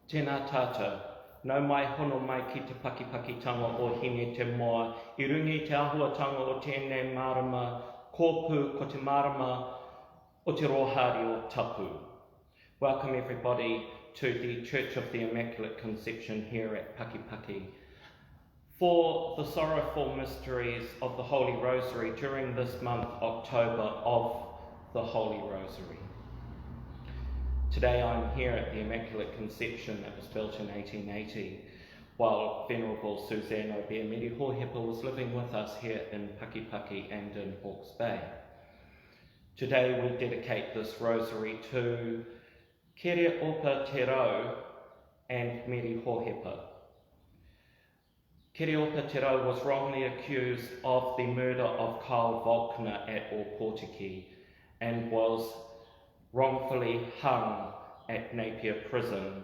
Tēnā tātou. Nau mai hono mai ki te pakipakitanga o Hine Te Moa i runga i te ahuatanga o tēnei marama kōpū ko te marama o te Rōhārio Tapu. Welcome everybody to the Church of the Immaculate Conception here at Pakipaki. For the sorrowful mysteries of the Holy Rosary during this month, October, of the Holy Rosary. Today I'm here at the Immaculate Conception that was built in 1880 while Venerable Suzanne Aubert Meri Hohepa was living with us here in Pakipaki and in Hawke's Bay. Today we dedicate this rosary to Kereopa Te Rau and Meri Hohepa. Kereopa Te Rau was wrongly accused of the murder of Kyle Volkner at Ōpōtiki and was wrongfully hung at Napier Prison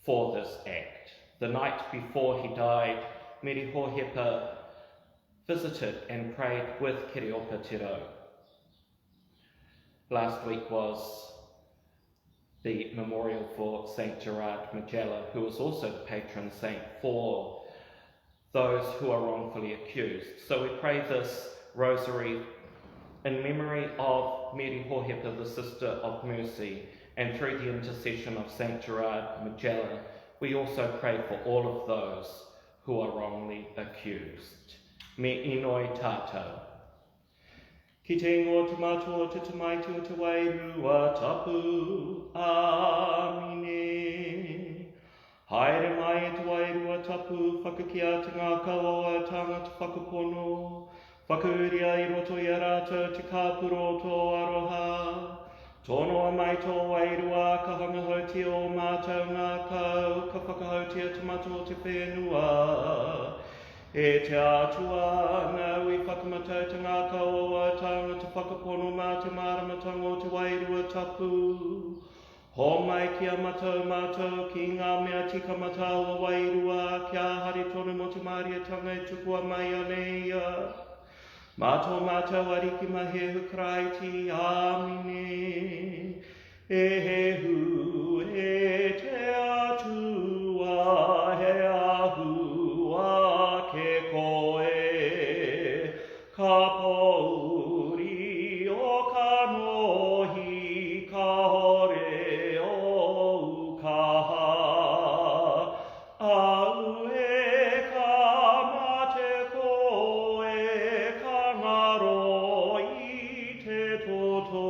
for this act. The night before he died, Meri Hohepa visited and prayed with Kereopa Te Rau. Last week was the memorial for St. Gerard Majella, who was also the patron saint for those who are wrongfully accused. So we pray this rosary in memory of Mary Hohepa, the Sister of Mercy, and through the intercession of St. Gerard Majella, we also pray for all of those who are wrongly accused. Me inoi tātou. Ki te ingoa o te Matua, o te Tamaiti, o te Wairua Tapu. Āmine. Haere mai e te Wairua Tapu, whakakia te ngākau o āu tāngata whakapono, whakauria i roto i a rātou te kāpura o tō aroha. Tonoa mai tō Wairua, ka hangahoutia ō mātou ngākau, ka whakahoutia te mata o te whenua. E te Atua, nāu i whakamatau te ngākau o āu tāngata whakapono mā te māramatanga o te Wairua Tapu. Hōmai ki a matou mātou ki ngā mea tika matāua wairua, kia hari tonu mō te mārietanga e tukua mai ana e ia. Mā tō mātou Ariki mā Hēhu Karaiti. Āmine. E Hehu, e te Atua, he ahu ake koe, ka pouri o kanohi, kahore ou kaha. Aue, ka mate koe, ka ngaro i te toto,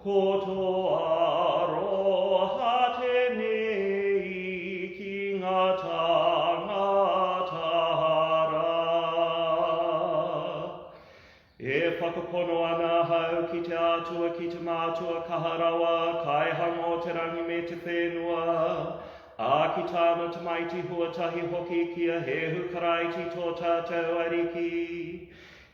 ko tō aroha tēnei ki ngā tāngata hara. E whakapono ana ahau ki te Atua, ki te Matua kaha rawa, Kaihanga o te rangi me te whenua, ā, ki tāna Tamaiti huatahi hoki, ki a Hēhu Karaiti tō tātou Ariki,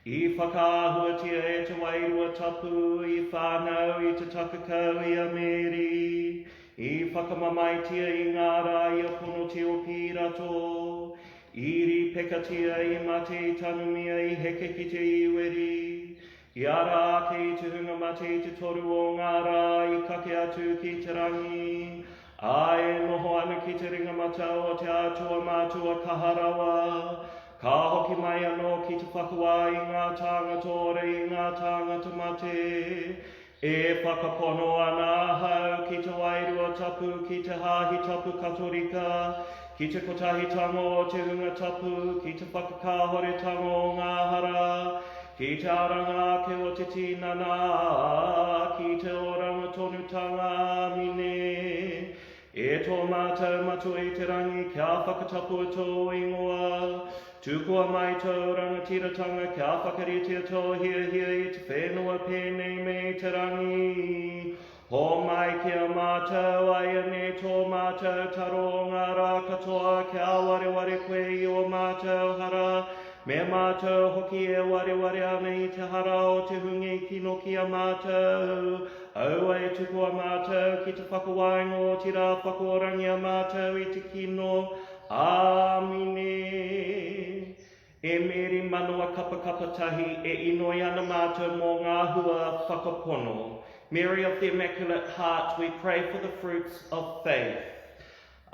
i whakaahuatia e te Wairua Tapu, i whānau i te takakau i a Mēri, i whakamamaetia i ngā rā i a Ponotio Pīrato, I rīpekatia, i mate, i tanumia, i heke ki te iweri, i ara ake i te hunga mate i te toru o ngā rā, i kake atu ki te rangi, ā, e noho ana ki te ringa matau o te Atua Matua Kaha Rawa, ka hoki mai anō ki te whakawā i ngā tāngata ora i ngā tāngata mate. E whakapono ana ahau ki te Wairua Tapu, ki te Hāhi Tapu Katorika, ki te kotahitanga o te hunga tapu, ki te whakakāhoretanga o ngā hara, ki te aranga ake o te tinana, ki te oranga tonutanga. Amine. E tō mātou Matua i te rangi, kia whakatapua tō ingoa. Tukua mai tō rangatiratanga, kia whakaritea tō hiahia i te whenua pēnei me te rangi. Hōmai ki a mātou āianei tō mātou taro o ngā rā katoa, kia wareware koe i ō mātou hara, me mātou hoki e wareware ana i te hara o te hunga i kino ki a mātou. Aua e tukua mātou ki te whakawainga o te rā whakaorangia mātou i te kino. Āmine. E Mēri manawa kapakapa tahi, e inoi ana mātou mō ngā hua whakapono. Mary of the Immaculate Heart, we pray for the fruits of faith.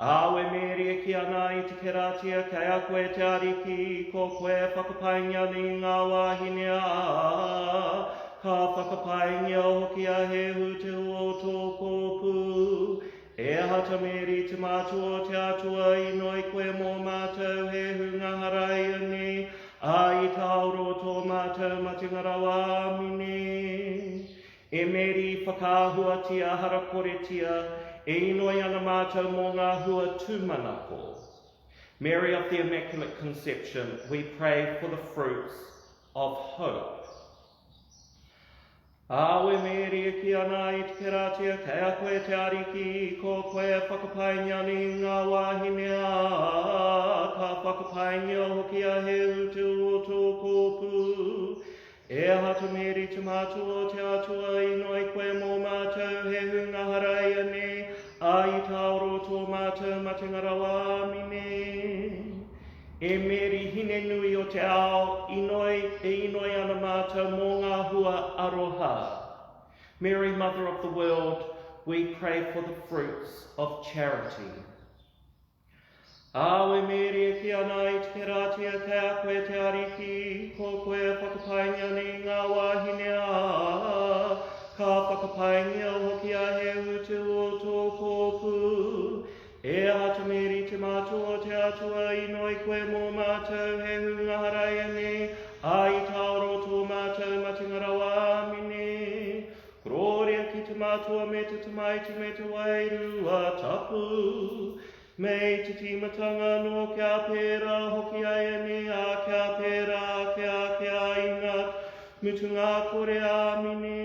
Āwe Mēri e kī ana i te keratia, kei a koe te Ariki, ko koe e whakapaingia ana i ngā wāhine, ā, ka whakapaingia hoki a Hēhu te hua o tō kōpū. E Hata Mēri te Matua o te Atua, inoi koe mō mātou he hunga hara ianei, ā, i tāoro tō mātou matenga rawa. Āmine. E Mēri, whakaahuatia harakoretia, e inoi ana mātou mō ngā hua tūmanako. Mary of the Immaculate Conception, we pray for the fruits of hope. Āwe Mēri e kī ana i te keratia, kei a koe te Ariki, ko koe e whakapaingia ana i ngā wāhine, ā, ka whakapaingia hoki a Hēhu te o tō kōpū. E aha te Mēri te Matua o te Atua, inoi koe mō mātou he hunga hara ianei, ā, i tāoro tō mātou matenga rawa. Āmine. E Meri hine nui o te ao, inoi, e inoi ana mātou mō ngā hua aroha. Mary, Mother of the world, we pray for the fruits of charity. Āwe Meri e kī ana i te keratia kei a koe te Ariki, ko koe e whakapaingia nei i ngā wāhine ā, ka whakapaingia hoki a Hēhu te o tō kōpū. E Ata Meri te Matua o te Atua, inoi koe mō mātou he hunga hara ianei, ā, i tāoro tō mātou matenga rawa. Āmine. Korōria ki te Matua me te Tamaiti me te Wairua Tapu, me te tīmatanga anō kia pērā hoki āianei, ā, kia pērā ake ake ā i ngā mutunga kore. Āmine.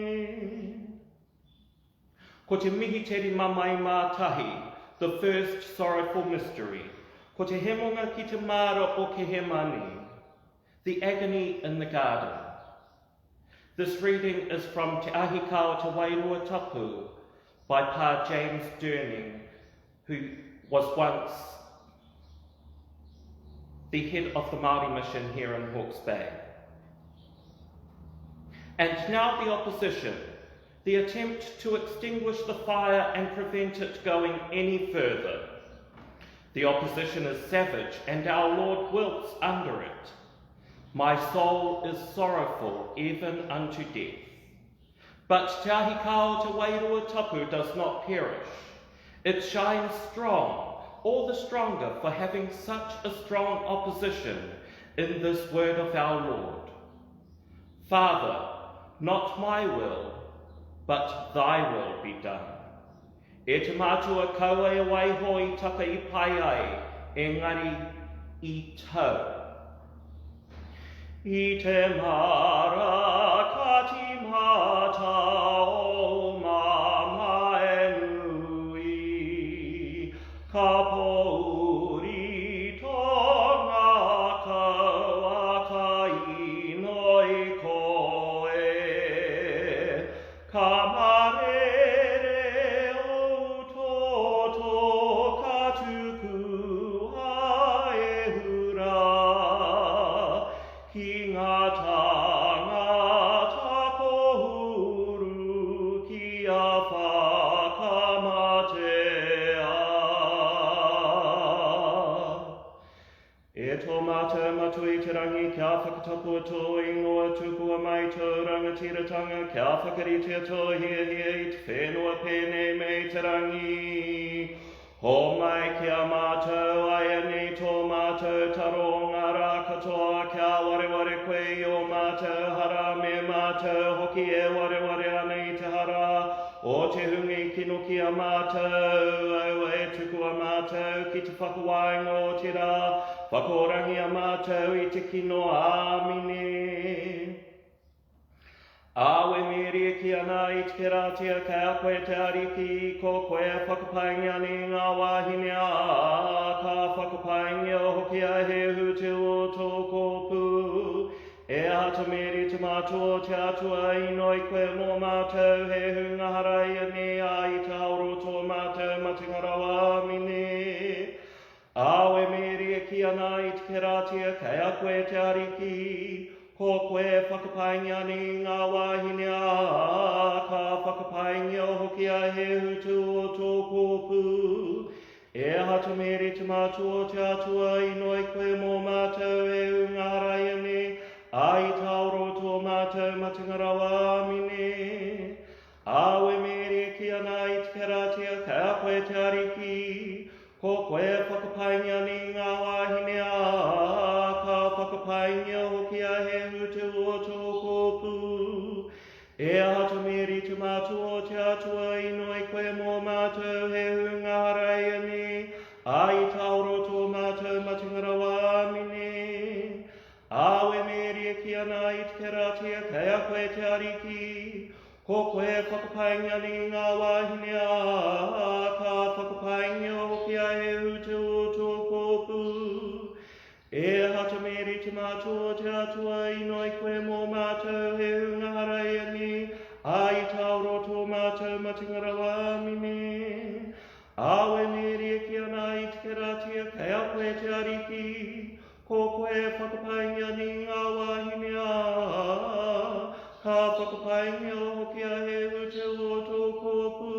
Ko te Mihiteri Mamae Mātahi, The First Sorrowful Mystery, ko te hemonga ki te māra o Kehemani, The Agony in the Garden. This reading is from Te Ahi Kaa o Te Wairua Tapu by Pa James Durning, who was once the head of the Māori Mission here in Hawke's Bay. And now the opposition, the attempt to extinguish the fire and prevent it going any further. The opposition is savage, and our Lord wilts under it. My soul is sorrowful even unto death. But Te Ahi Kaa o Te Wairua Tapu does not perish. It shines strong, all the stronger for having such a strong opposition in this word of our Lord. Father, not my will, but thy will be done. E te Matua, kaua e waiho i taka i pai ai, engari i tau. I te mara ka timata o mamae nui, ka pouri to ngakau a ka inoi koe. Ka marere ou toto ka tukua e hura ki nga tangata kohuru kia whakamatea. E tō mātou Matua i te rangi, kia whakatapua tō ingoa, tukua mai tō rangatiratanga, kia whakaritea tō hiahia i te whenua pēnei me te rangi. Homai ki a mātou āianei tō mātou taro o ngā rā katoa, kia wareware koe i ō mātou hara me mātou hoki e wareware ana i te hara o te hunga i kino ki a mātou, aua e tukua mātou ki te whakawainga o te rā, whakaorangia mātou i te kino, āmine. Āwe Mēri e kī ana i te keratia kei a koe te Ariki, ko koe e whakapaingia ana i ngā wāhine, ā, ka whakapaingia hoki a Hēhu te o tō kōpū. E Ata Meri te Matua o te Atua, inoi koe mō mātou he hunga hara ianei, ā, i tāoro tō mātou matenga rawa. Āmine. Āwe Meri e kī ana. ana i te keratia kei a koe te Ariki, ko koe e whakapaingia ana i ngā wāhine, ā, ka whakapaingia hoki a Hēhu te o tō kōpū. E aha te Meri te Matua o te Atua, inoi koe mō mātou e ū ngā raiane, ā, i tāoro tō mātou matenga rawa. Āmine. Āwe Meri e kī ana i te keratia kei a koe te Ariki, ko koe e whakapaingia ana i ngā wāhine, ā, ka whakapaingia hoki a Hēhu te ua o tō kōpū. E aha te Meri te Matua o te Atua, inoi koe mō mātou he hunga hara ianei, ā, i tāoro tō mātou matenga rawa. Āmine. Āwe Meri e kī ana i te keratia kei a koe te Ariki, ko koe e whakapaingia ana i ngā wāhine, ā, ka whakapaingia hoki a Hēhu te o tō kōpū. E Hata Meri te Matua o te Atua, inoi koe mō mātou he hunga hara ianei, ā, i tāoro tō mātou matenga rawa. Āmine. Āwe Meri e kī ana i te keratia kei a koe te Ariki, ko koe e whakapaingia ana i ngā wāhine, ā, ka whakapaingia hoki a Hēhu te ua o tō kōpū.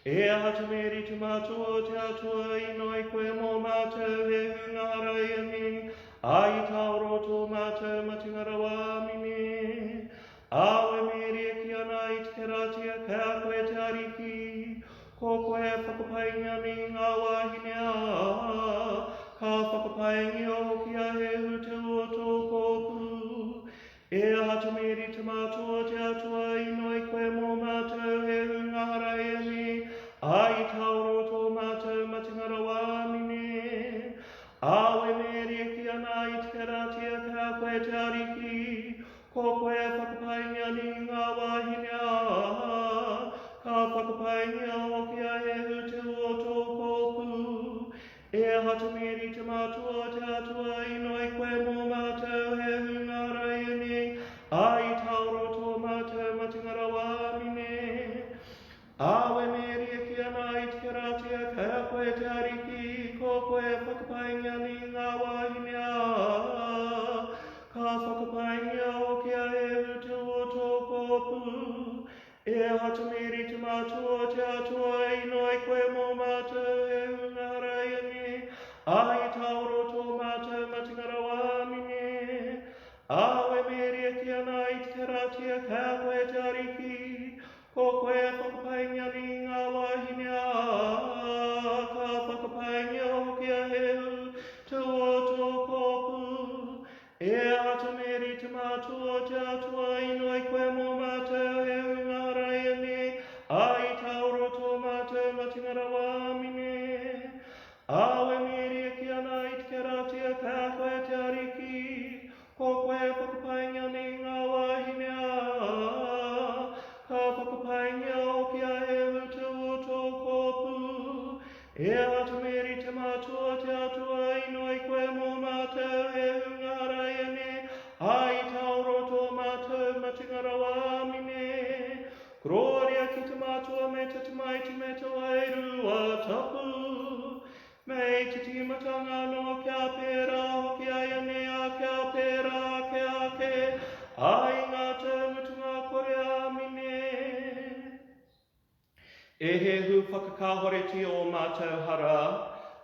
E aha te Meri te Matua o te Atua, inoi koe mō mātou he hunga hara ianei, ā, i tāoro tō mātou matenga rawa. Āmine. Āwe Meri e kī ana i te keratia kei a koe te Ariki, ko koe e whakapaingia nei i ngā wāhine, ā, ka whakapaingia hoki a Hēhu te ua o tō kōpū. E aha te Meri te Matua o te Atua, inoi koe mō mātou he hunga hara ianei, ā, i tāoro tō mātou matenga rawa. Āmine. Āwe Meri e kī ana i te keratia kei a koe te Ariki, ko koe e whakapaingia nei i ngā wāhine, ā, ka whakapaingia hoki a Hēhu te ua o tō kōpū. E aha te Meri te Matua o te Atua, inoi koe mō mātou he hunga raianei, ā, i tāoro tō mātou matenga rawa. Āmine. Āwe Meri e kī ana i te keratia kei a koe te Ariki, ko koe e whakapaingia nei i ngā wāhine, ā, ka whakapaingia hoki a Hēhu te ua o tō kōpū. E aha te Meri te Matua o te Atua, inoi koe mō mātou he hunga hara ianei, ā, i tāoro tō mātou matenga rawa. Āmine. Āwe Meri e kī ana i te keratia kei a koe te Ariki, ko koe e whakapaingia nei i ngā wāhine, ā, ka whakapaingia hoki a Hēhu, te ua o tō kōpū. E aha te Meri te Matua o te Atua, inoi koe mō mātou he hunga hara ianei, ā, i tāoro tō mātou matenga rawa. Āmine. Āwe Meri e kī ana i te keratia kei a koe te Ariki, ko koe e whakapaingia nei i ngā wāhine, ā, ka whakapaingia hoki a Hēhu te ua o tō kōpū. E aha te Meri te Matua o te Atua, inoi koe mō mātou he hunga hara ianei, ā, i tāoro tō mātou matenga rawa. Āmine. Korōria ki te Matua me te Tamaiti me te Wairua Tapu, me te tīmatanga anō kia pērā hoki āianei, ā, kia pērā ake ake, ā, i ngā tau mutunga kore. Āmine. E Hēhu, whakakāhoretia ō mātou hara,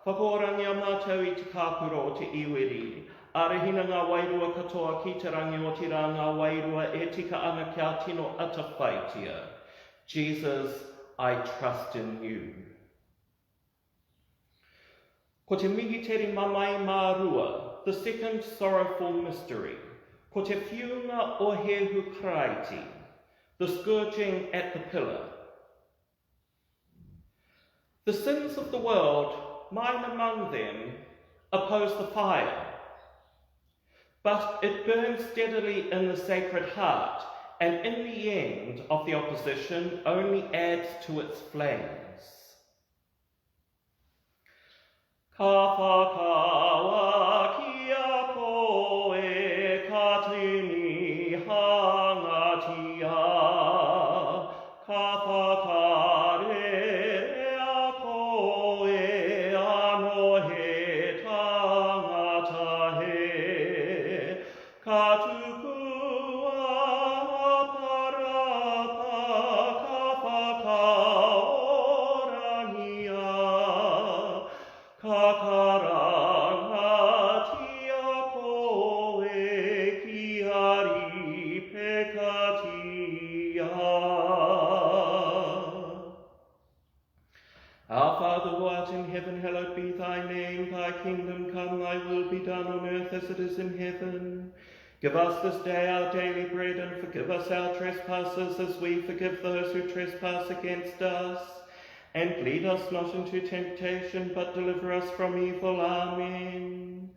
whakaorangia mātou i te kākura o te iwiri. Ārahina ngā wairua katoa ki te rangi otirā ngā wairua e tika ana kia tino atawhaitia. Jesus, I trust in you. Ko te mihiteri mamae mā rua, the second sorrowful mystery, ko te whiunga o Hēhu Karaiti, the scourging at the pillar. The sins of the world, mine among them, oppose the fire. But it burns steadily in the Sacred Heart, and in the end of the opposition only adds to its flames. Ka whakawa ki a koe, ka tini hangatia. Ka whakarerea koe, ano he tangata. heaven, hallowed be thy name. Thy kingdom come, thy will be done on earth as it is in heaven. Give us this day our daily bread, and forgive us our trespasses as we forgive those who trespass against us. And lead us not into temptation, but deliver us from evil. Amen.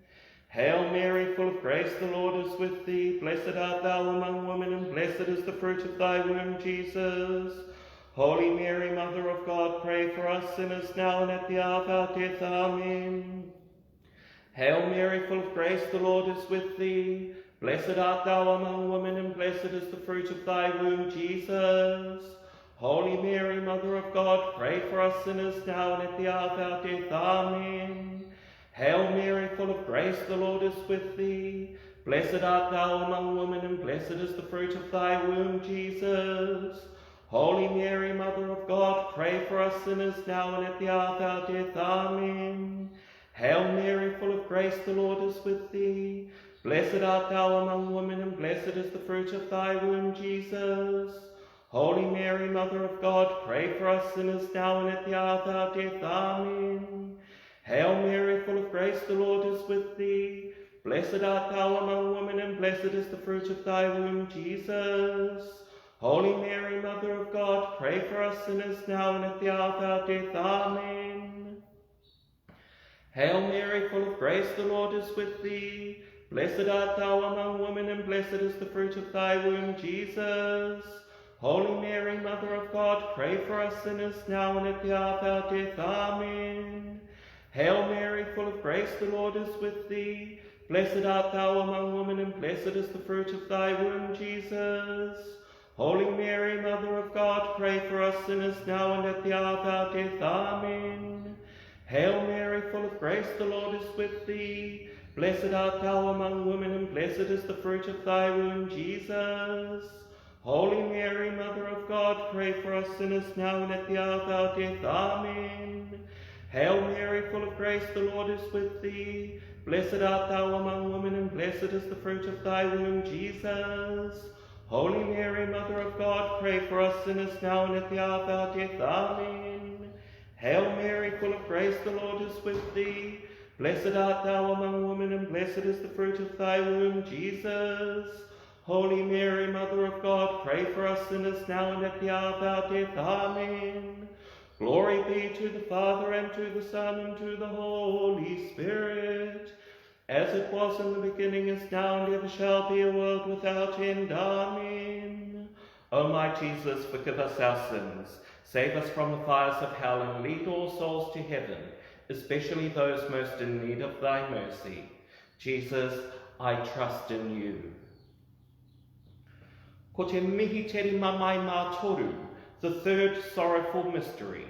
Hail Mary, full of grace, the Lord is with thee. Blessed art thou among women, and blessed is the fruit of thy womb, Jesus. Holy Mary, Mother of God, pray for us sinners now and at the hour of our death. Amen. Hail Mary, full of grace, the Lord is with thee. Blessed art thou among women, and blessed is the fruit of thy womb, Jesus. Holy Mary, Mother of God, pray for us sinners now and at the hour of our death. Amen. Hail Mary, full of grace, the Lord is with thee. Blessed art thou among women, and blessed is the fruit of thy womb, Jesus. Holy Mary, Mother of God, pray for us sinners now and at the hour of our death. Amen. Hail Mary, full of grace, the Lord is with thee. Blessed art thou among women, and blessed is the fruit of thy womb, Jesus. Holy Mary, Mother of God, pray for us sinners now and at the hour of our death. Amen. Hail Mary, full of grace, the Lord is with thee. Blessed art thou among women, and blessed is the fruit of thy womb, Jesus. Holy Mary, Mother of God, pray for us sinners now and at the hour of our death. Amen. Hail Mary, full of grace, the Lord is with thee. Blessed art thou among women, and blessed is the fruit of thy womb, Jesus. Holy Mary, Mother of God, pray for us sinners now and at the hour of our death. Amen. Hail Mary, full of grace, the Lord is with thee. Blessed art thou among women, and blessed is the fruit of thy womb, Jesus. Holy Mary, Mother of God, pray for us sinners now and at the hour of our death. Amen. Hail Mary, full of grace, the Lord is with thee. Blessed art thou among women, and blessed is the fruit of thy womb, Jesus. Holy Mary, Mother of God, pray for us sinners now and at the hour of our death. Amen. Hail Mary, full of grace, the Lord is with thee. Blessed art thou among women, and blessed is the fruit of thy womb, Jesus. Holy Mary, Mother of God, pray for us sinners now and at the hour of our death. Amen. Hail Mary, full of grace, the Lord is with thee. Blessed art thou among women, and blessed is the fruit of thy womb, Jesus. Holy Mary, Mother of God, pray for us sinners now and at the hour of our death. Amen. Glory be to the Father, and to the Son, and to the Holy Spirit, as it was in the beginning, is now, and ever shall be, a world without end. Amen. O my Jesus, forgive us our sins, save us from the fires of hell, and lead all souls to heaven, especially those most in need of thy mercy. Jesus, I trust in you. Ko te mihiteri mamae mā toru, the third sorrowful mystery.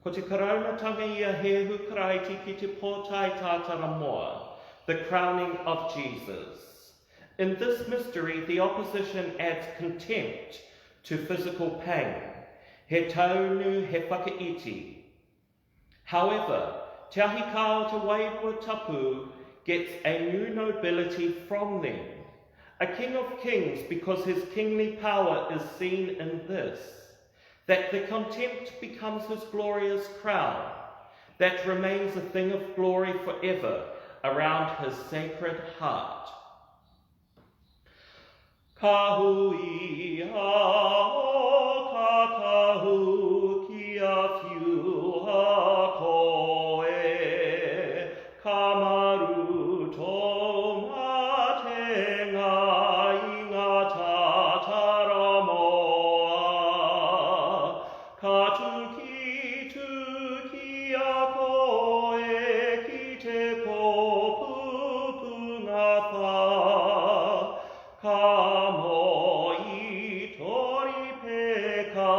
Ko te karaunatanga i a Hēhu Karaiti ki te pōtae tātaramoa, the crowning of Jesus. In this mystery, the opposition adds contempt to physical pain. He taunu, he whakaiti. However, Te Ahi Kā o Te Wairua Tapu gets a new nobility from them. A king of kings because his kingly power is seen in this, that the contempt becomes his glorious crown, that remains a thing of glory forever around his sacred heart. Ka hui a o kākahu kia whiua koe, ka maru tō matenga i ngā tātaramoa. Ka tukituki a koe ki te kōpū pungawha, Ka moe i tō ripeka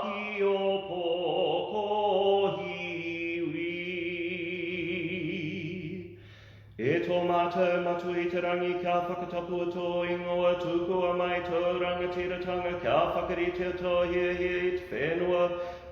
ki ō pokohiwi. E tō mātou Matua i te rangi, kia whakatapua tō ingoa, tukua mai tō rangatiratanga, kia whakaritea tō hiahia i te whenua,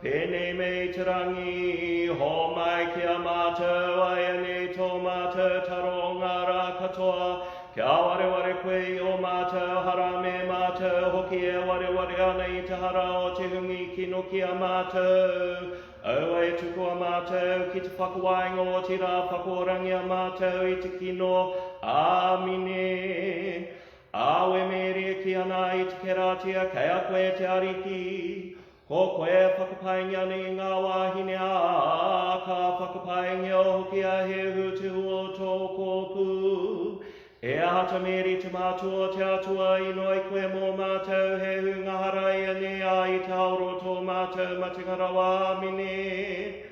pēnei me i te rangi. Hōmai ki a mātou āianei tō mātou taro o ngā rā katoa, Kia wareware koe i ō mātou hara me mātou hoki e wareware. wareware ana i te hara o te hunga i kino ki a mātou. Aua e tukua mātou ki te whakawainga otirā whakaorangia mātou i te kino. Āmine. Āwe Mēri e kī ana i te keratia kei a koe te Ariki. Ko koe e whakapaingia ana i ngā wāhine, ā, ka whakapaingia hoki a Hēhu te hua o tō kōpū. E aha ta Mēri te Matua o te Atua, inoi koe mō mātou he hunga hara ianei, ā, i te haora o tō mātou matenga rawa. Āmine.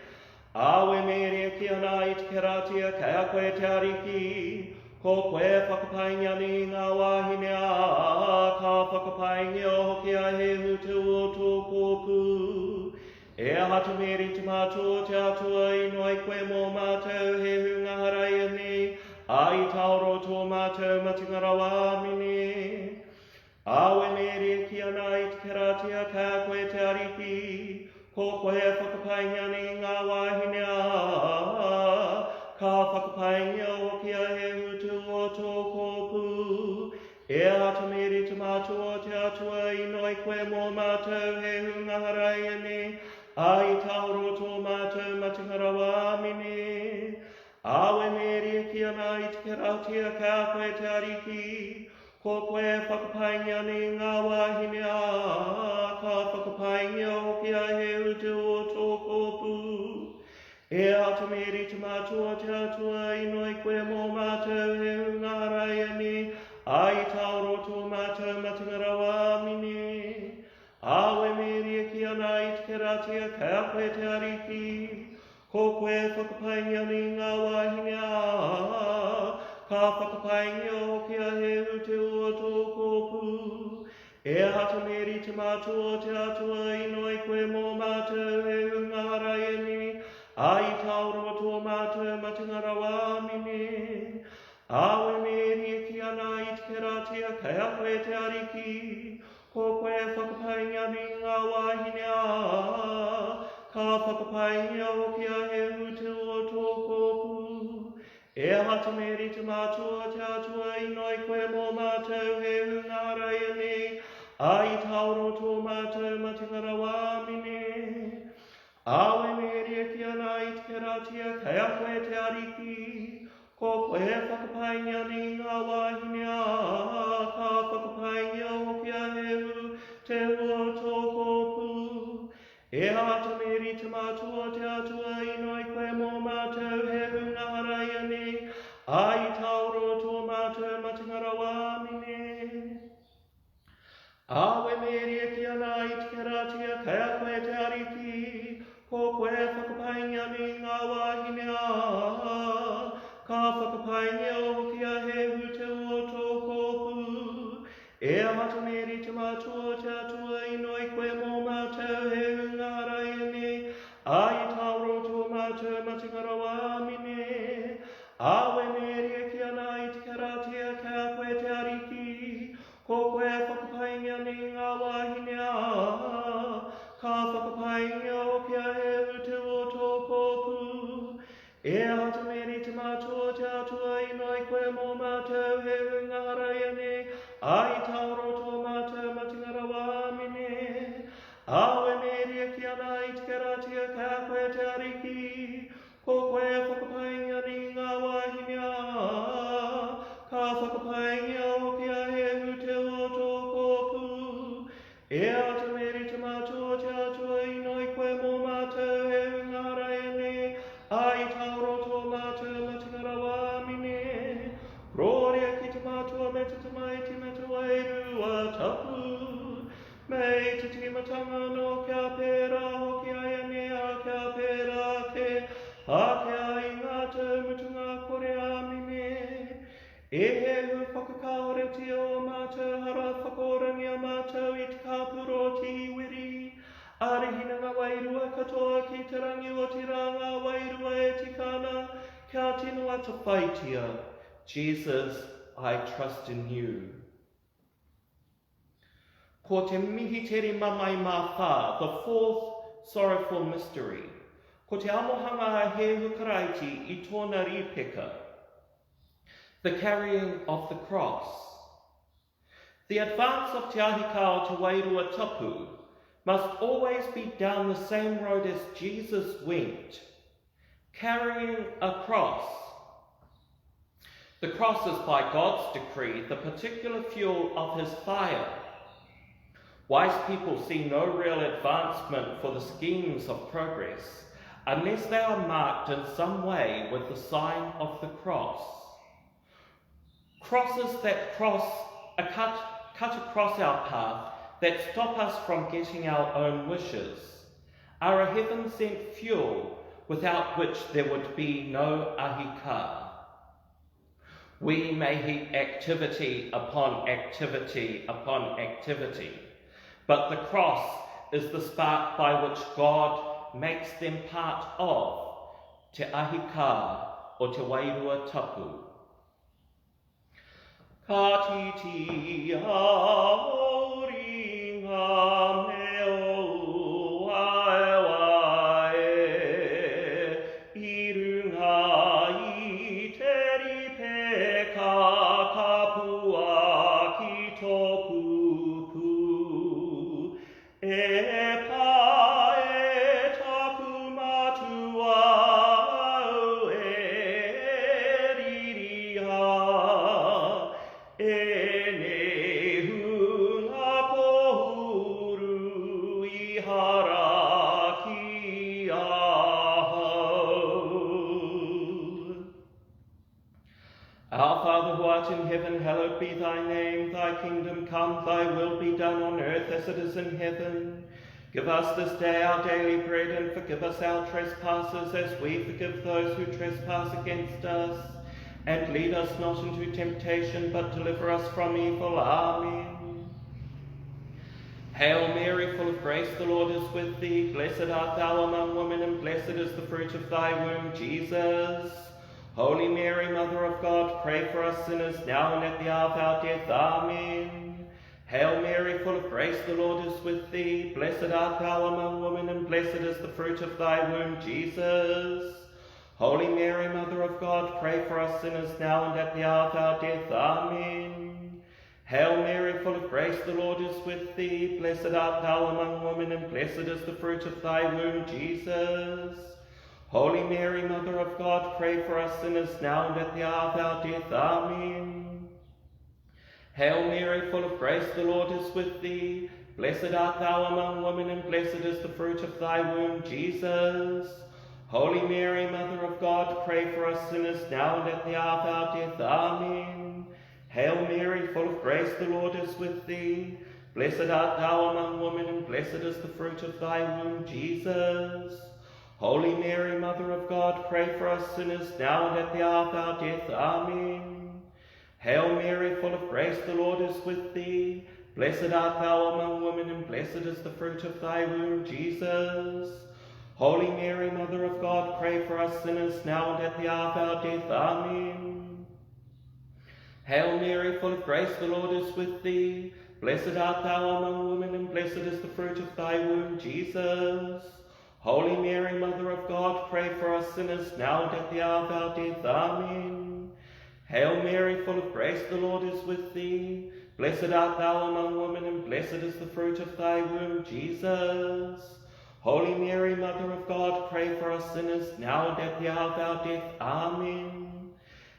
Āwe Mēri e kī ana i te keratia, kei a koe te Ariki. Ko koe e whakapaingia ana i ngā wāhine, ā, ka whakapaingia hoki a Hēhu te ua o tō kōpū. E aha te Mēri te Matua o te Atua, inoi koe mō mātou he hunga hara ianei, ā, i taoro tō mātou matenga rawa. Āmine. Āwe Mēri e kī ana i te keratia kei a koe te Ariki, ko koe e whakapaingia ana i ngā wāhine, ā, ka whakapaingia hoki a Hēhu te ua o tō kōpū. E Ata Meri te Matua o te Atua, inoi koe mō mātou he hunga hara ianei, ā, i tāoro tō mātou matenga rawa. Āmine. Āwe Meri e kī ana i te keratia kei a koe te Ariki, ko koe e whakapaingia ana i ngā wāhine, ā, ka whakapaingia hoki a Hēhu te o tō kōpū. E Ata Meri te Matua o te Atua, inoi koe mō mātou he hunga hara ianei, ā, i tāoro tō mātou matenga rawa. Āmine. Āwe Meri e kī ana i te keratia kei a koe te Ariki, ko koe e whakapaingia ana i ngā wāhine, ā, ka whakapaingia hoki a Hēhu te ua tō kōpū. E Ata Meri te Matua o te Atua, inoi koe mō mātou he hunga hara ianei, ā, i tāoro tō mātou matenga rawa. Āmine. Āwe Meri e kī ana i te keratia kei a koe te Ariki, ko koe e whakapaingia ana i ngā wāhine, ā, ka whakapaingia hoki a Hēhu te ua tō kōpū. E aha te Meri te Matua o te Atua, inoi koe mō mātou he hunga hara ianei, ā, i tāoro tō mātou matenga rawa. Āmine. Āwe Meri e kī ana i te keratia kei a koe te Ariki, ko koe e whakapaingia ana i ngā wāhine, ā, ka whakapaingia hoki a Hēhu te hua o tō kōpū. E Ata Meri te Matua o te Atua, inoi koe mō mātou he hunga hara ianei, ā, i tāoro tō mātou matenga rawa. Āmine. Āwe Meri e kī ana i te keratia kei a koe te Ariki, ko koe e whakapaingia ana i ngā wāhine, ā, ka whakapaingia hoki a Hēhu te ua o tō kōpū. E Ata Meri te Matua o te Atua, inoi koe mō mātou he hunga hara ianei, ā, i tāoro tō mātou matenga rawa. Āmine. Āwe Meri e kī ana i te keratia kei a koe te Ariki, ko koe e whakapaingia nei i ngā wāhine, ā, ka whakapaingia hoki a Hēhu te o tō kōpū. E Ata Meri te Matua o te Atua, inoi koe mō mātou he hunga hara ianei, ā, i tāoro tō mātou matenga rawa. Āmine. Āwe Meri e kī ana i te keratia kei a koe te Ariki, ko koe e whakapaingia nei i ngā wāhine, ā, ka whakapaingia hoki a Hēhu te o tō kōpū. E Ata Meri te Matua o te Atua, inoi koe mō mātou he hunga hara ianei, ā, i tāoro tō mātou matenga rawa. Āmine. Korōria ki te Matua me te Tamaiti me te Wairua Tapu, me i te tīmatanga anō kia pērā hoki āianei, ā, kia pērā ake, ake ā i ngā tau mutunga kore. Āmine. E Hēhu, whakakāhoretia ō mātou hara, whakaorangia mātou i te kāpura o te iwiri. Ārahina ngā wairua katoa ki te rangi, otirā ngā wairua e tika ana kia tino atawhaitia. Jesus, I trust in you. Ko te Mihiteri Mamae Mā Whā, The Fourth Sorrowful Mystery. Ko te amohanga a Hēhu Karaiti i tōna rīpeka. The Carrying of the Cross. The advance of Te Ahi Kaa o Te Wairua Tapu must always be down the same road as Jesus went, carrying a cross. The cross is by God's decree the particular fuel of his fire. Wise people see no real advancement for the schemes of progress unless they are marked in some way with the sign of the cross. Crosses that cross are cut, cut across our path that stop us from getting our own wishes are a heaven-sent fuel without which there would be no ahi kaa. We may heap activity upon activity upon activity, but the cross is the spark by which God makes them part of Te Ahi Kaa o Te Wairua Tapu. Ka titi ō ringa me ōu waewae i runga i te ripeka ka puaki tōku pū. E pa e taku matua au e riria, Enei hunga kohuru i hara ki ahau. Our Father who art in heaven, hallowed be thy name. Thy kingdom come, thy will be done on earth as it is in heaven. Give us this day our daily bread and forgive us our trespasses as we forgive those who trespass against us. And lead us not into temptation, but deliver us from evil. Amen. Hail Mary, full of grace, the Lord is with thee. Blessed art thou among women, and blessed is the fruit of thy womb, Jesus. Holy Mary, Mother of God, pray for us sinners now and at the hour of our death. Amen. Hail Mary, full of grace, the Lord is with thee. Blessed art thou among women, and blessed is the fruit of thy womb, Jesus. Holy Mary, Mother of God, pray for us sinners now and at the hour of our death. Amen. Hail Mary, full of grace, the Lord is with thee. Blessed art thou among women, and blessed is the fruit of thy womb, Jesus. Holy Mary, Mother of God, pray for us sinners now and at the hour of our death. Amen. Hail Mary, full of grace, the Lord is with thee. Blessed art thou among women, and blessed is the fruit of thy womb, Jesus. Holy Mary, Mother of God, pray for us sinners now and at the hour of our death. Amen. Hail Mary, full of grace, the Lord is with thee. Blessed art thou among women, and blessed is the fruit of thy womb, Jesus. Holy Mary, Mother of God, pray for us sinners now and at the hour of our death. Amen. Hail Mary, full of grace, the Lord is with thee. Blessed art thou among women, and blessed is the fruit of thy womb, Jesus. Holy Mary, Mother of God, pray for us sinners now and at the hour of our death. Amen. Hail Mary, full of grace, the Lord is with thee. Blessed art thou among women, and blessed is the fruit of thy womb, Jesus. Holy Mary, Mother of God, pray for us sinners now and at the hour of our death. Amen. Hail Mary, full of grace, the Lord is with thee. Blessed art thou among women, and blessed is the fruit of thy womb, Jesus. Holy Mary, Mother of God, pray for us sinners now and at the hour of our death. Amen.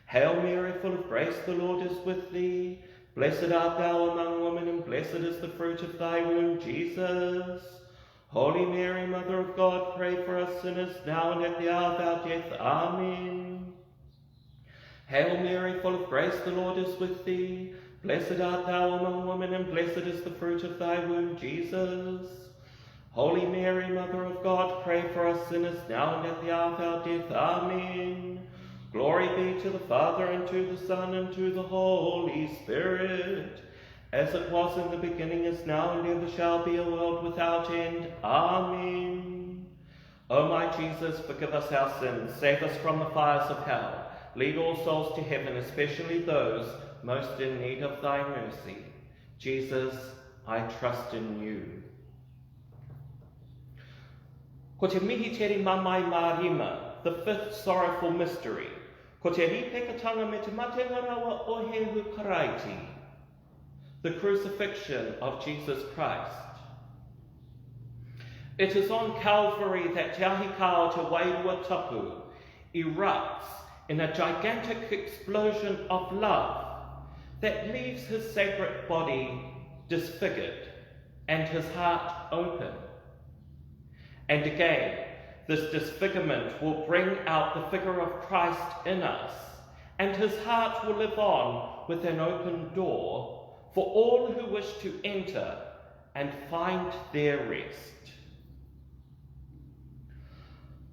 Hail Mary, full of grace, the Lord is with thee. Blessed art thou among women, and blessed is the fruit of thy womb, Jesus. Holy Mary, Mother of God, pray for us sinners now and at the hour of our death. Amen. Hail Mary, full of grace, the Lord is with thee. Blessed art thou among women, and blessed is the fruit of thy womb, Jesus. Holy Mary, Mother of God, pray for us sinners now and at the hour of our death. Amen. Glory be to the Father, and to the Son, and to the Holy Spirit, as it was in the beginning, is now, and ever shall be, a world without end. Amen. O my Jesus, forgive us our sins, save us from the fires of hell, lead all souls to heaven, especially those most in need of thy mercy. Jesus, I trust in you. Ko te Mihiteri Mamae Mā Rima, the fifth sorrowful mystery, ko te rīpekatanga me te matenga rawa o Hēhu Karaiti. The crucifixion of Jesus Christ. It is on Calvary that Te Ahi Kaa o Te Wairua Tapu erupts in a gigantic explosion of love that leaves his sacred body disfigured and his heart open. And again, this disfigurement will bring out the figure of Christ in us, and his heart will live on with an open door for all who wish to enter and find their rest.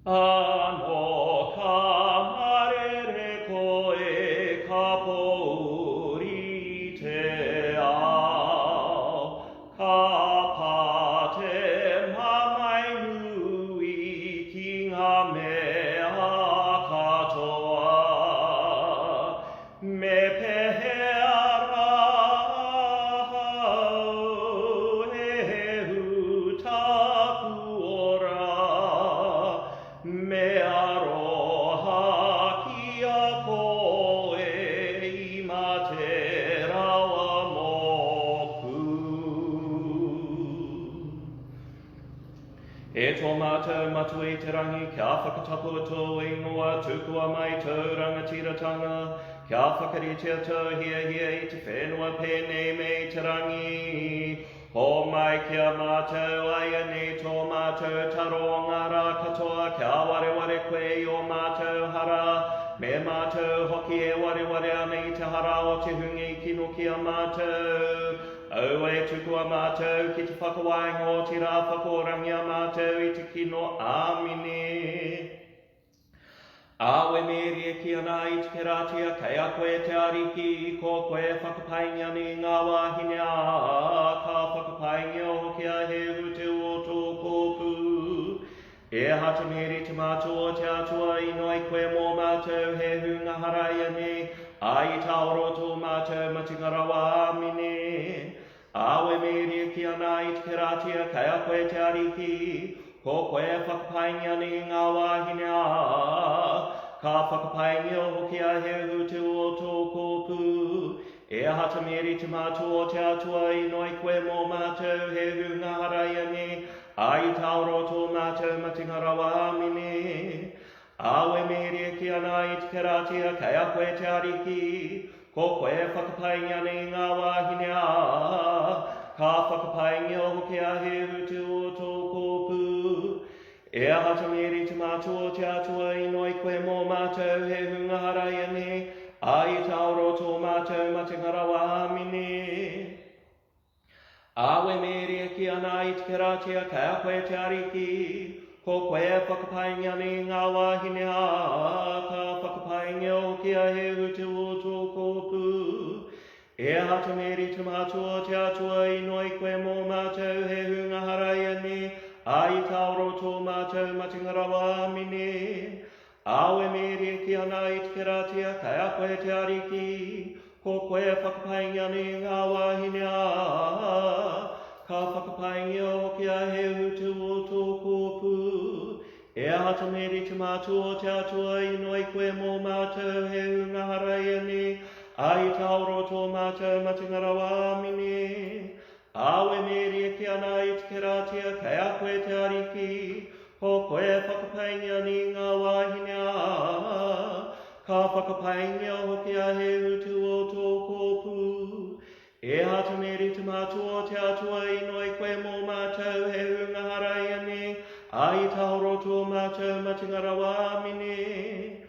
Anō ka marere koe ka pōuri te ao, ka pā te mamae nui ki ngā mea katoa. Me pēhea rā ahau e hū tāku ora, me aroha ki a koe i mate rawa mōku. E tō mātou Matua i te rangi, kia whakatapua tō ingoa, tukua mai tōu rangatiratanga, kia whakaritea tō hiahia i te whenua pēnei me i te rangi. Hōmai ki a mātou āianei tō mātou taro o ngā rā katoa, kia wareware koe i ō mātou hara, me mātou hoki e wareware ana i te hara o te hunga i kino ki a mātou. Aue, tukua mātou ki te whakawainga o te rā whakaorangia mātou i te kino. Āmine. Awe Mēri e kī ana i te keratia, kei a koe te Ariki, ko koe e whakapaingia ana i ngā wāhine, ā, ka whakapaingia hoki a Hēhu te o tō kōpū. E Hata Meri te Matua o te Atua, inoi koe mō mātou he hunga hara ianei, ā, i tāoro tō mātou matenga rawa. Āmine. Awe Meri e kī ana i te keratia, kei a koe te Ariki, ko koe e whakapaingia ana i ngā wāhine, ā, ka whakapaingia hoki a Heuhu te o tō kōpū. E Hata Meri te Matua o te Atua, inoi koe mō mātou he hunga hara ianei, Ā, i tāoro tō mātou matenga rawa, āmine. Awe Mēri e kī ana i te keratia, kei a koe te Ariki, ko koe e whakapaingia ana i ngā wāhine, ā, ka whakapaingia hoki a Hēhu te o tō kōpū. E aha ta Mēri te Matua o te Atua, inoi koe mō mātou he hunga hara ianei, ā, i tāoro tō mātou matenga rawa, āmine. Awe Mēri e kī ana i te keratia, kei a koe te Ariki, ko koe e whakapaingia ana i ngā wāhine, ā, ka whakapaingia hoki a Hēhu te o tō kōpū. E aha te Mēri te Matua o te Atua, inoi koe mō mātou he hunga hara ianei, ā, i tāoro tō mātou matenga rawa. Āmine. Awe Mēri e kī ana i te keratia, kei a koe te Ariki, ko koe e whakapaingia ana i ngā wāhine, ā, ka whakapaingia hoki a Hēhu te o tō kōpū. E aha ta Mēri te Matua o te Atua, inoi koe mō mātou he hunga hara ianei, ā, i tāoro tō mātou matenga rawa. Āmine. Awe Mēri e kī ana i te keratia, kei a koe te Ariki, ko koe e whakapaingia ana i ngā wāhine, ā, ka whakapaingia hoki a Hēhu te o tō kōpū. E Hata Mēri te Matua o te Atua, inoi koe mō mātou he hunga hara ianei, ā, i tāoro tō mātou matenga rawa. Āmine.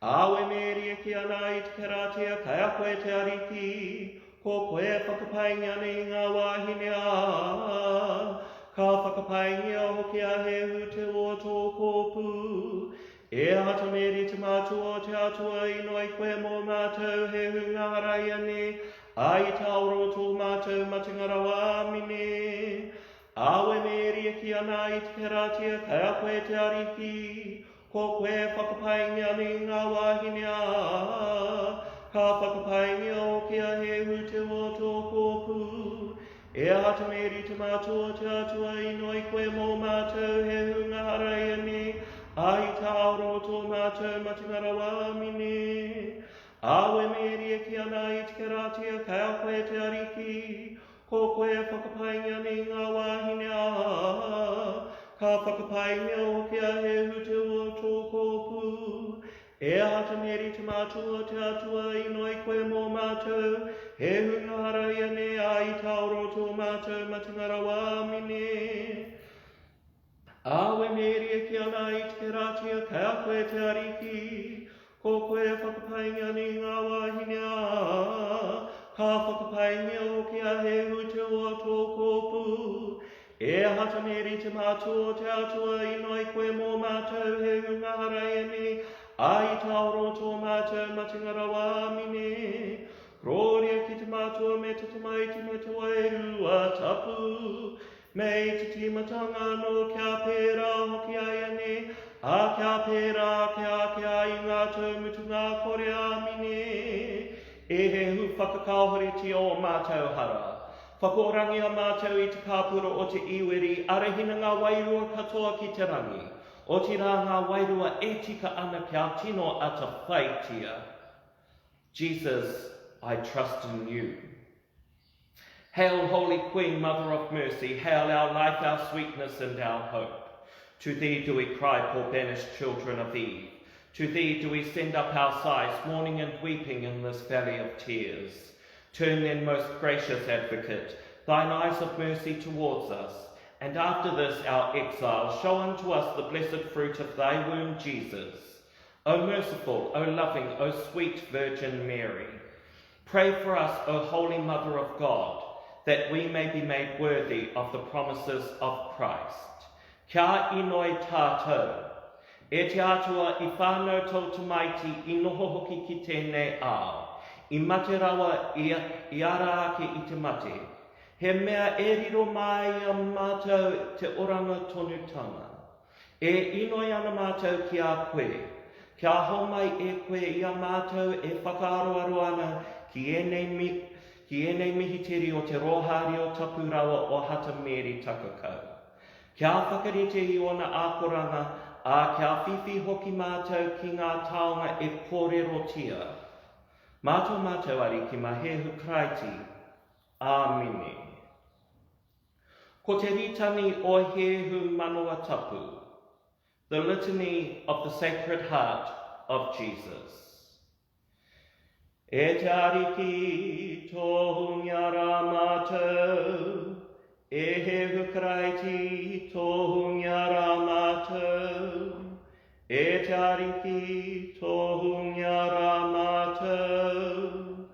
Awe Mēri e kī ana i te keratia, kei a koe te Ariki, ko koe e whakapaingia ana i ngā wāhine, ā, ka whakapaingia hoki a Hēhu te o tō kōpū. E Hata Mēri te Matua o te Atua, inoi koe mō mātou he hunga hara ianei, ā, i tāoro tō mātou matenga rawa. Āmine. Awe Mēri e kī ana i te keratia, kei a koe te Ariki, Ko koe e whakapaingia ana i ngā wāhine, ā, ka whakapaingia hoki a Hēhu te o tō kōpū. E aha te Mēri te Matua o te Atua, inoi koe mō mātou he hunga hara ianei, ā, i tāoro tō mātou matenga rawa. Āmine. Āwe Mēri e kī ana i te keratia kei a koe te Ariki, ko koe e whakapaingia nei ngā wāhine ā, ka whakapaingia hoki a Hēhu te ua o tō kōpū. E Hata Meri te Matua o te Atua, inoi koe mō mātou, he hunga hara ianei ā i taoro tō mātou matenga rawa. Āmine. Āwe Meri e kī ana i te keratia kei a koe te Ariki, ko koe e whakapaingia nei ngā wāhine ā, ka whakapaingia hoki a Hēhu te ua o tō kōpū. E Hata Meri te Matua o te Atua, inoi koe mō mātou he hunga hara ianei, ā, i taoro tō mātou matenga rawa. Āmine. Korōria ki te Matua me te Tamaiti me te Wairua Tapu, me i te tīmatanga anō kia pērā hoki āianei, ā, kia pērā ake ake ā i ngā tau mutunga kore. Āmine. E Hēhu, whakakāhoretia ō mātou hara. Whakaorangia mātou i te kāpura o te iweri, arahina ngā wairua katoa ki te rangi, otirā ngā wairua e tika ana kia tino atawhaitia. Jesus, I trust in you. Hail, Holy Queen, Mother of Mercy, hail our life, our sweetness, and our hope. To thee do we cry, poor banished children of Eve. To thee do we send up our sighs, mourning and weeping in this valley of tears. Turn then, most gracious advocate, thine eyes of mercy towards us, and after this our exile, show unto us the blessed fruit of thy womb, Jesus. O merciful, O loving, O sweet Virgin Mary, pray for us, O Holy Mother of God, that we may be made worthy of the promises of Christ. Kia inoi tātou. E te Atua, i whānau tō tamaiti, i noho hoki ki tēnei ao. I mate rawa ia, i ara ake i te mate. He mea e riro mai i a mātou te oranga tonutanga. E inoi ana mātou ki a koe, kia homai e koe i a mātou e whakaaroaro ana ki ēnei, ki ēnei mihiteri o te Rōhārio Tapu Rawa o Hata Mēri Takakau. Kia whakarite i ōna ākoranga, ā, kia whiwhi hoki mātou ki ngā taonga e kōrerotia. Mā tō mātou Ariki, mā Hēhu Karaiti. Āmine. Ko te Ritani o Hēhu Manawa Tapu, The Litany of the Sacred Heart of Jesus. E te Ariki, tohungia rā mātou, E Hēhu Karaiti, tohungia rā mātou, E te Ariki, tohungia rā mātou,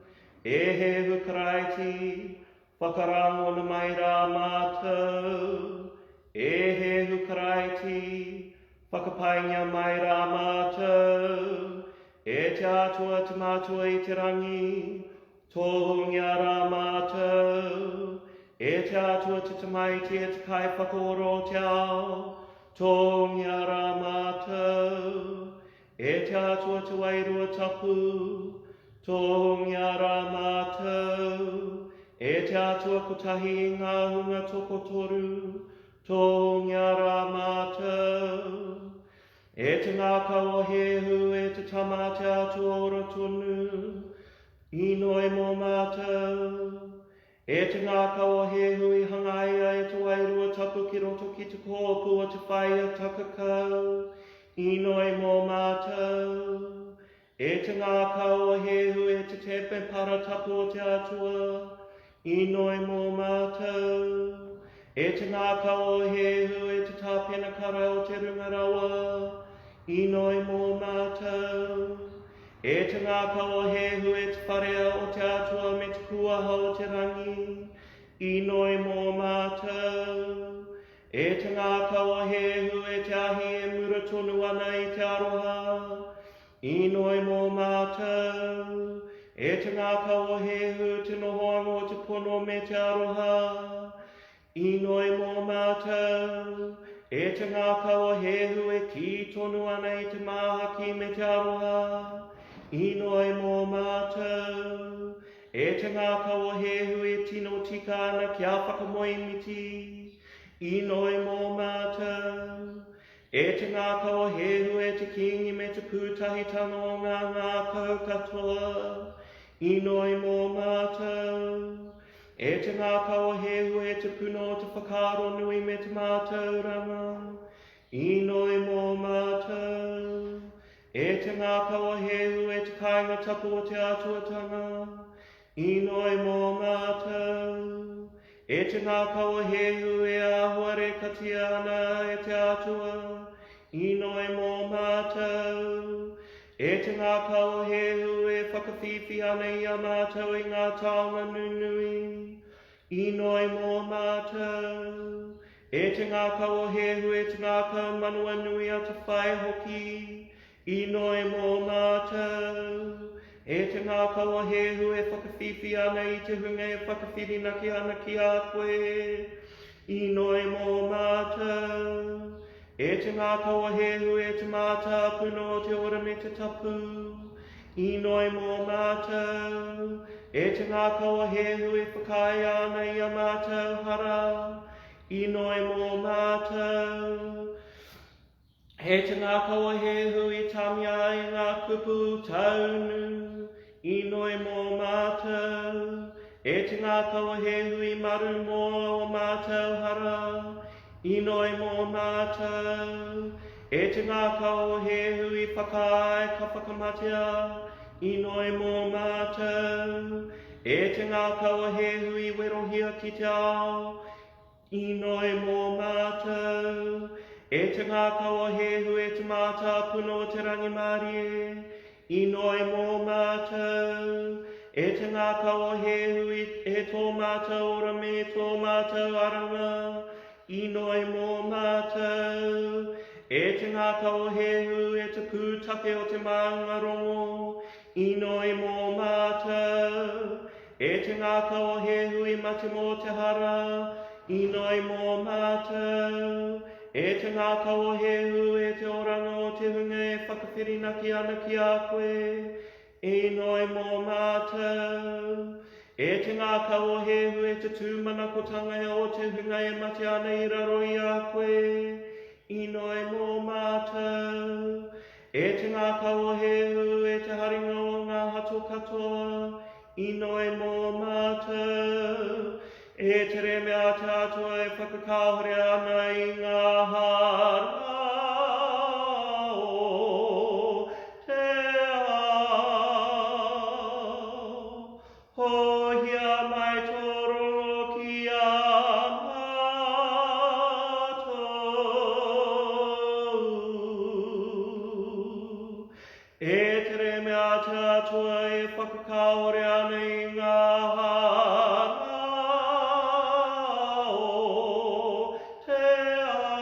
E Hēhu Karaiti, whakarangona mai rā mātou, E Hēhu Karaiti, whakapaingia mai rā mātou, E te Atua te Matua i te rangi, tohungia rā mātou, E te Atua te Tamaiti e te Kaiwhakaora o te ao, tohungia rā mātou, E te Atua te Wairua Tapu, tohungia rā mātou, E te Atua kotahi i ngā hunga tokotoru, tohungia rā mātou. E te ngākau o Hēhu, e te Tama a te Atua ora tonu, inoi mō mātou. E te ngākau o Hēhu i hangaia e te Wairua Tapu ki roto ki te kōpū o te whaea takakau, inoi mō mātou. E te ngākau o Hēhu, e te temepara tapu o te Atua, inoi mō mātou. E te ngākau o Hēhu, e te tāpenakara o te Runga Rawa, inoi mō mātou. E te ngākau o Hēhu, e te wharea o te Atua me te kuaha o te rangi, inoi mō mātou. E te ngākau o Hēhu, e te ahi e mura tonu ana i te aroha, inoi mō mātou. E te ngākau o Hēhu, te nohoanga o te pono me te aroha, inoi mō mātou. E te ngākau o Hēhu e kī tonu ana i te māhaki me te aroha, inoi mō mātou. E te ngākau o Hēhu e tino tika ana kia whakamoemiti, inoi mō mātou. E te ngākau o Hēhu, e te Kīngi me te pūtahitanga o ngā ngākau katoa, inoi mō mātou. E te ngākau o Hēhu, e te puna o te whakaaro nui me te mātauranga, inoi mō mātou. E te ngākau o Hēhu, e te kāinga tapu o te Atuatanga, inoi mō mātou. E te ngākau o Hēhu e āhuarekatia ana e te Atua, inoi mō mātou. E te ngākau o Hēhu e whakawhiwhi ana i a mātou i ngā taonga nunui, inoi mō mātou. E te ngākau o Hēhu e te ngākau manawanui atawhai hoki, Inoi mō mātou. E te ngākau o Hēhu e whakawhiwhi ana i te hunga e whakawhirinaki ana ki a koe, inoi mō mātou. E te ngākau o Hēhu e te mātāpuna o te ora me te tapu, inoi mō mātou. E te ngākau o Hēhu e whakaae ana i a mātou hara, inoi mō mātou. He te ngākau o Hēhu i tāmia ai ngā kupu taunu, inoi mō mātou. E te ngākau o Hēhu i maru mō ō mātou hara, inoi mō mātou. E te ngākau o Hēhu i whakaae ka whakamatea, inoi mō mātou. E te ngākau o Hēhu i werohia ki te ao, Inoi mō mātou. E te ngākau o Hēhu, e te mātāpuna o te rangimārie, inoi mō mātou. E te ngākau o Hēhu, e tō mātou ora me tō mātou aranga, inoi mō mātou. E te ngākau o Hēhu, e te pūtake o te māunga rongo, inoi mō mātou. E te ngākau o Hēhu i mate mō te hara, inoi mō mātou. E te ngākau o Hēhu, e te oranga o te hunga e whakawhirinaki ana ki a koe, inoi mō mātou. E te ngākau o Hēhu, e te tūmanakotanga o te hunga e mate ana i raro i a koe, inoi mō mātou. E te ngākau o Hēhu, e te haringa o ngā hato katoa, inoi mō mātou. E te reme a te Atua e whakakāhore ana i ngā hara o te ao. Hōhia mai tō rongo ki a mātou. E tere mea te Atua e whakakāhore ana i ngā hara o te ao.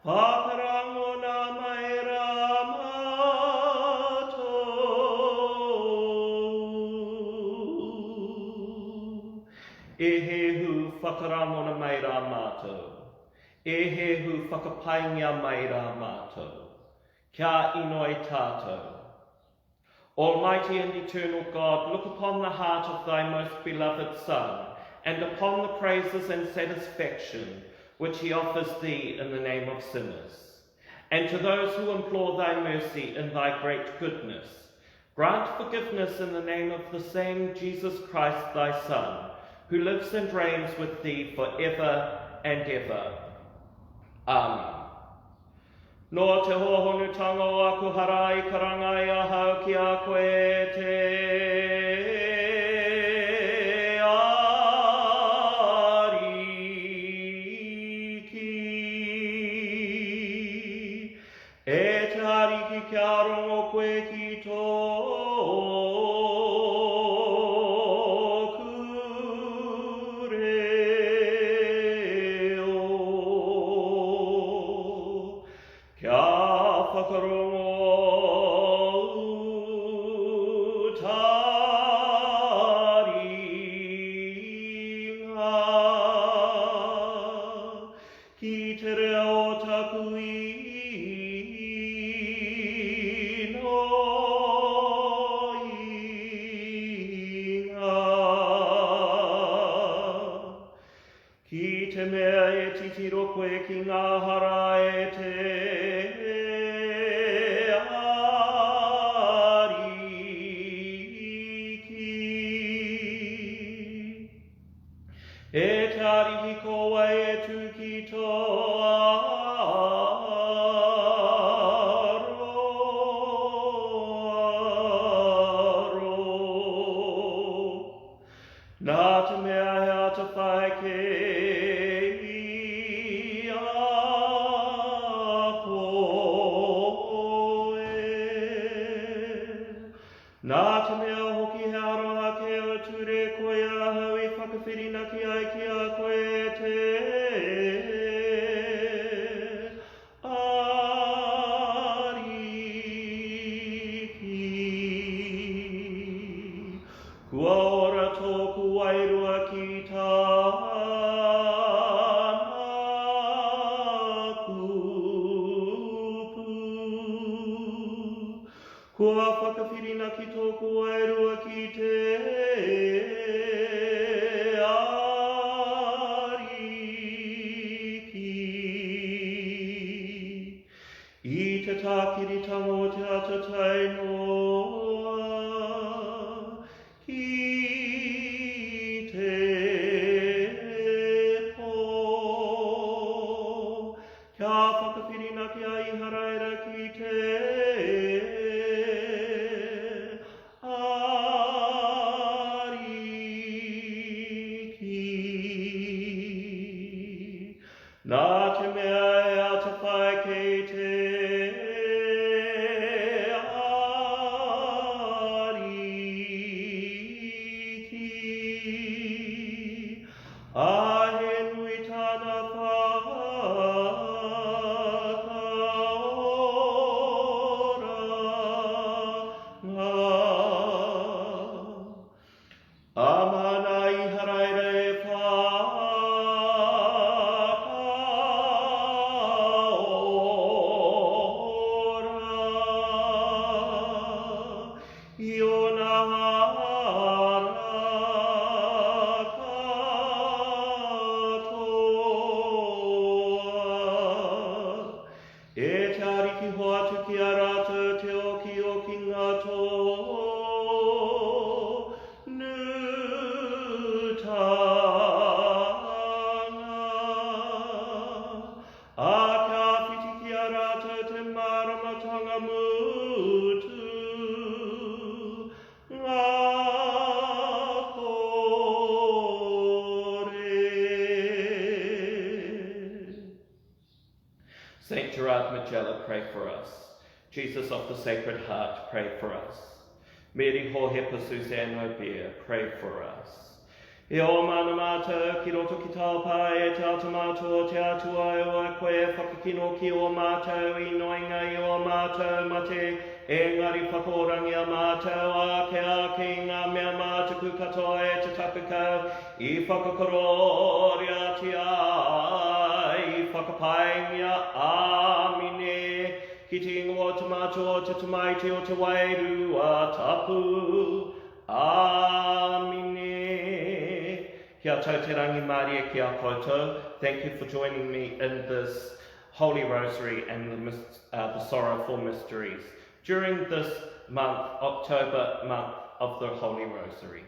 Whakarangona mai rā mātou. E Hēhu, whakarangona mai rā mātou. E Hēhu, whakapaingia mai rā mātou. Kia inoi tātou. Almighty and eternal God, look upon the heart of thy most beloved Son, and upon the praises and satisfaction which he offers thee in the name of sinners. And to those who implore thy mercy in thy great goodness, grant forgiveness in the name of the same Jesus Christ thy Son, who lives and reigns with thee for ever and ever. Amen. Nō te hōhonutanga o aku hara i karanga ai ahau ki a koe e te Ariki. E te Ariki kia rongo koe ki tōku reo. Kia whakarongo ōu taringa ki te reo o taku inoinga. Ki te mea e titi titiro koe ki ngā hara e te Ariki. E te Ariki ko wai e tū ki tō aroaro. Nā te mea he atawhai kē i a koe. Nā te mea hoki he aroha kē au ture koia ahau i whakawhirinaki ai ki a koe e te Ariki. Kua ora tōku wairua ki tāna kupu. Kua whakawhirinaki tōku wairua ki te Ariki. I te tākiritanga o te ata tae noa ki te pō. Kia whakawhirinaki a Iharaira ki te Ariki. Nā te mea e atawhai kei te Ariki, ā, he nui tāna whakaoranga. Ā, māna a Iharaira e whakaora i ōna hara katoa. E te Ariki hoatu ki a rātou te okiokinga tonutanga. Ā, kia whiti ki a rātou te māramatanga mutu ngā kore. Saint Gerard Majella, pray for us. Jesus of the Sacred Heart, pray for us. Mary Hohepa Suzanne O'Beer, pray for us. E o mana mātou ki roto ki tāu pā e te ata mātua o te Atua e oa koe e whakakino ki ō mātou inoinga i ō mātou mate engari whakaorangia mātou ake ake i ngā mea mātuku katoa e te takakau I whakakorōriatia ai, i whakapaingia, āmine, ki te ingoa o te Matua, o te Tamaiti, o te Wairua Tapu. Āmine. Kia tau te rangimārie ki a koutou. Thank you for joining me in this Holy Rosary and the, uh, the Sorrowful Mysteries during this month, October month of the Holy Rosary.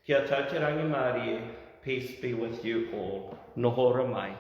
Kia tau te rangimārie, peace be with you all. Noho ra mai.